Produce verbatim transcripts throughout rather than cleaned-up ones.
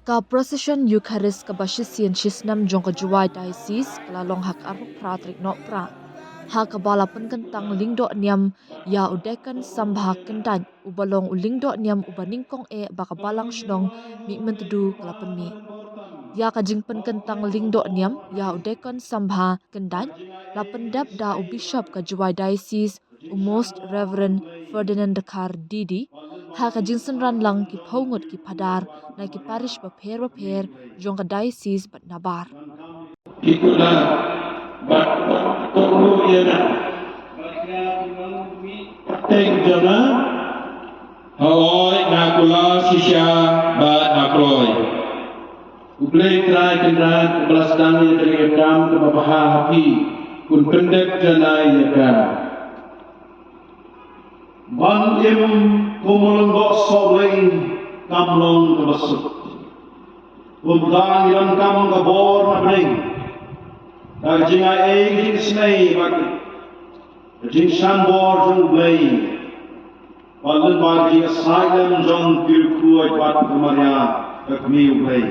Ka procession Eucharist kaba shisien shisnem jong ka Jowai Diocese ka la long ha ka arphew phra tarik Nohprah, ha kaba la pynkyntang lyngdoh niam ïa u Deacon Sambha Kyndait, uba long u lyngdoh niam uba nyngkong eh ba ka Balang Shnong Mihmyntdu ka la pynmih. Ïa ka jingpynkyntang lyngdoh niam ïa u Deacon Sambha Kyndait la pyndep da u Bishop ka Jowai Diocese, u Most Reverend Ferdinand Dkhar D D, ha ka jingsynran lang ki phew ngut ki phadar na ki parish bapher bapher jong ka diocese bad nabar. Ki kular bad kohnguh ïa na teng jong nga, ha oi na kular shisha bad na kloi. U Blei Trai Kynrad uba la sdang ïa ka jingïakam kaba bha ha phi, un pyndep janai ïa ka. Ban im kum u lyngdoh sohblei kam long kaba suk. Kumta ngi donkam ka bor na bneng, ka jingai ei, ka jingisynei bad ka jingshan bor jong U Blei, bad lyngba ka jingïasaid lem jong ki riewkhuid bad ka Maria ka Kmie U Blei.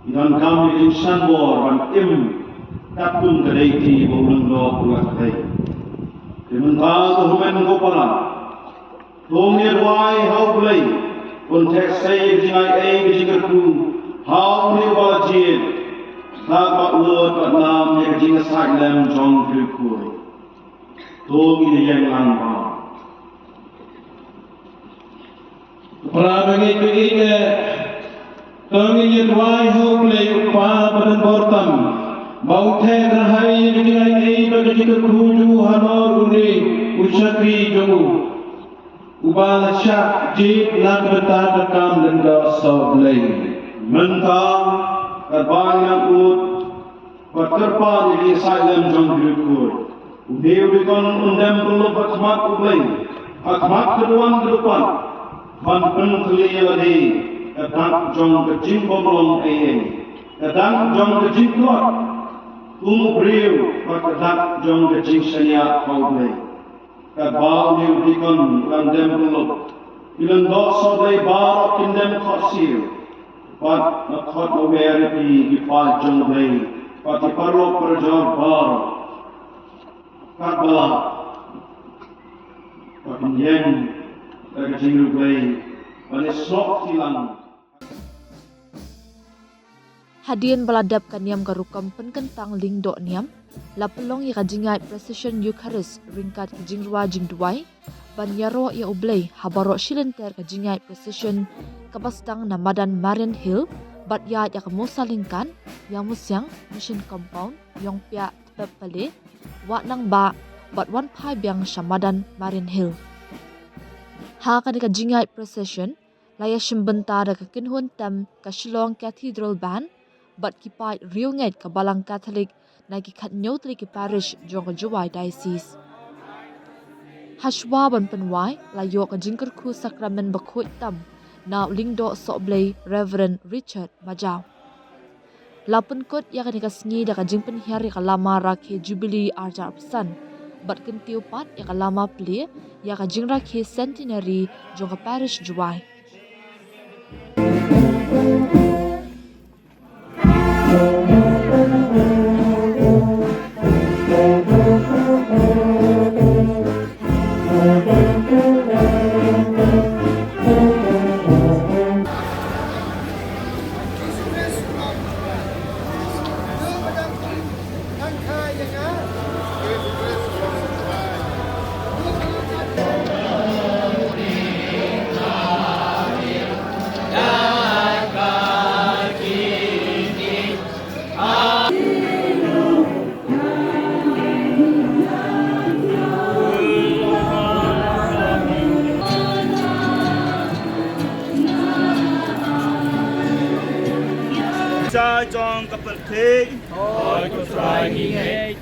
Ngi donkam ïa ka jingshan bor ban im katkum ka deiti ba u lyngdoh u la kyrhai. Te mynta ko hynmen ko para, to ngin ïa duwai ha U Blei un theh sei ïa ka jingai ei, ka jingkyrkhu ha une uba la jied, bad ba un wad bad nam ïa ka jingïasaid lem jong ki riewkhuid. To ngin ïa ïeng lang bha. Para bangeit, bangeit, eh, to ngin ïa duwai ha U Blei U Kpa badonbor tam ba un theh kyrhai ïa ka jingai ei bad ka jingkyrkhu jong u halor une u shakri jong u, uba la shah jied na ka bynta ka kam lyngdoh sohblei. Mynta katba ngi nang ud bad kyrpad ïa ka jingïasaid lem jong ki riewkhuid, une u dikon un dem pynlong bad khmat U Blei, ha khmat ka duwan ka dukpat, ban pynthylli ïa lade ka dak jong ka jingbymlong ei ei, ka dak jong ka jingtlot kum u briew bad ka dak jong ka jingshaniah ha U Blei. Katba une u dikon u dang dem pynlong, ki lyngdoh sohblei baroh kin dem khohsiew bad nga khot nga wer ïa phi ki paid jong U Blei bad ki paralok parajor baroh, katba lah ba kin ïeng da ka jingriewblei ban ïasnoh kti lang. Hadien ba la dep ka niam ka rukom pynkyntang lyngdoh niam, la pynlong ïa ka jingïaid procession Eucharist ryngkat ki jingrwai jingduwai ban ïaroh ïa U Blei ha baroh shi lynter ka jingïaid procession kaba sdang na madan Marian Hill bad ïaid ïa ka Mosalyngkan, Ïawmusiang, Mission Compound, Ïongpiah, Tpep Palais, Wahnangbah bad wan phai biang sha madan Marian Hill. Ha kane ka jingïaid procession la ïashim bynta da ka kynhun tem ka Shillong Cathedral Band bad ki paid riewngeit ka Balang Katholik na ki khathynñiew tylli ki parish jong ka Jowai Diocese. Hashwa ban pynwai la ïoh ka jingkyrkhu sakramen bakhuid tam na u lyngdoh sohblei Reverend Richard Majaw. La pynkut ïa kane ka sngi da ka jingpynhiar ïa ka lama rakhe Jubilee arjar phew san bad kyntiew pat ïa ka lama plie ïa ka jingrakhe Centenary jong ka parish Jowai. Sa jong ka pyrthei. Oi, ko Trai ngi ngeit.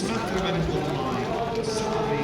Sacrament of the Line.